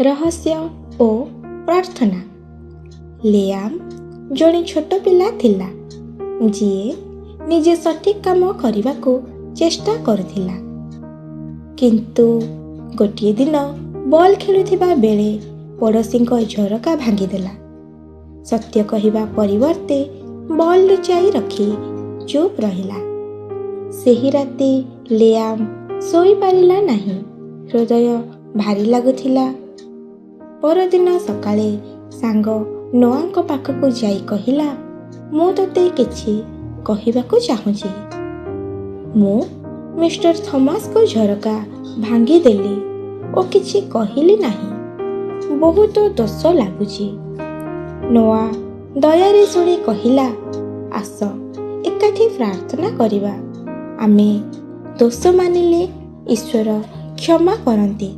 ରହସ୍ୟ ଓ ପ୍ରାର୍ଥନା। ଲିଆମ୍ ଜଣେ ଛୋଟ ପିଲା ଥିଲା, ଯିଏ ନିଜେ ସଠିକ୍ କାମ କରିବାକୁ ଚେଷ୍ଟା କରୁଥିଲା। କିନ୍ତୁ ଗୋଟିଏ ଦିନ ବଲ୍ ଖେଳୁଥିବା ବେଳେ ପଡ଼ୋଶୀଙ୍କ ଝରକା ଭାଙ୍ଗିଦେଲା। ସତ୍ୟ କହିବା ପରିବର୍ତ୍ତେ ବଲ୍ ଲୁଚାଇ ରଖି ଚୁପ୍ ରହିଲା। ସେହି ରାତି ଲିଆମ୍ ଶୋଇପାରିଲା ନାହିଁ। ହୃଦୟ ଭାରି ଲାଗୁଥିଲା। ପରଦିନ ସକାଳେ ସାଙ୍ଗ ନୋଆଙ୍କ ପାଖକୁ ଯାଇ କହିଲା, "ମୁଁ ତୋତେ କିଛି କହିବାକୁ ଚାହୁଁଛି। ମୁଁ ମିଷ୍ଟର ଥମାସଙ୍କ ଝରକା ଭାଙ୍ଗିଦେଲି ଓ କିଛି କହିଲି ନାହିଁ। ବହୁତ ଦୋଷ ଲାଗୁଛି।" ନୋଆ ଦୟାରେ ଶୁଣି କହିଲା, "ଆସ, ଏକାଠି ପ୍ରାର୍ଥନା କରିବା। ଆମେ ଦୋଷ ମାନିଲେ ଈଶ୍ୱର କ୍ଷମା କରନ୍ତି।"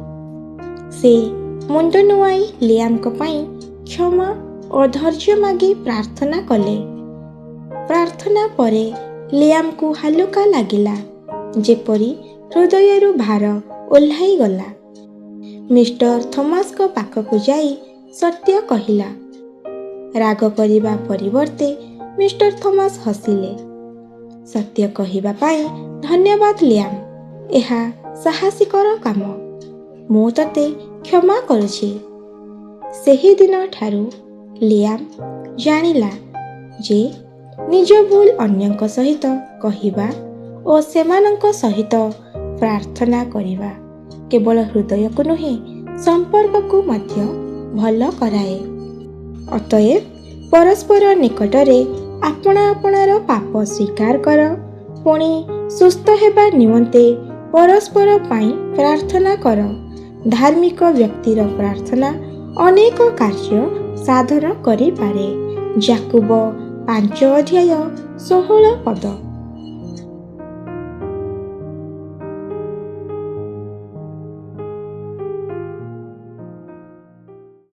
ସେ ମୁଣ୍ଡ ନୁଆଁଇ ଲିଆମଙ୍କ ପାଇଁ କ୍ଷମା ଓ ଧୈର୍ଯ୍ୟ ମାଗି ପ୍ରାର୍ଥନା କଲେ। ପ୍ରାର୍ଥନା ପରେ ଲିଆମକୁ ହାଲୁକା ଲାଗିଲା, ଯେପରି ହୃଦୟରୁ ଭାର ଓହ୍ଲାଇଗଲା। ମିଷ୍ଟର ଥମାସଙ୍କ ପାଖକୁ ଯାଇ ସତ୍ୟ କହିଲା। ରାଗ କରିବା ପରିବର୍ତ୍ତେ ମିଷ୍ଟର ଥମାସ ହସିଲେ। "ସତ୍ୟ କହିବା ପାଇଁ ଧନ୍ୟବାଦ ଲିଆମ୍। ଏହା ସାହସିକର କାମ। ମୁଁ ତୋତେ କ୍ଷମା କରୁଛି।" ସେହିଦିନଠାରୁ ଲିଆମ୍ ଜାଣିଲା ଯେ ନିଜ ଭୁଲ ଅନ୍ୟଙ୍କ ସହିତ କହିବା ଓ ସେମାନଙ୍କ ସହିତ ପ୍ରାର୍ଥନା କରିବା କେବଳ ହୃଦୟକୁ ନୁହେଁ, ସମ୍ପର୍କକୁ ମଧ୍ୟ ଭଲ କରାଏ। ଅତଏବ ପରସ୍ପର ନିକଟରେ ଆପଣା ଆପଣାର ପାପ ସ୍ୱୀକାର କର, ପୁଣି ସୁସ୍ଥ ହେବା ନିମନ୍ତେ ପରସ୍ପର ପାଇଁ ପ୍ରାର୍ଥନା କର। ଧାର୍ମିକ ବ୍ୟକ୍ତିର ପ୍ରାର୍ଥନା ଅନେକ କାର୍ଯ୍ୟ ସାଧନ କରିପାରେ। ଯାକୁବ 5 ଅଧ୍ୟାୟ 16 ପଦ।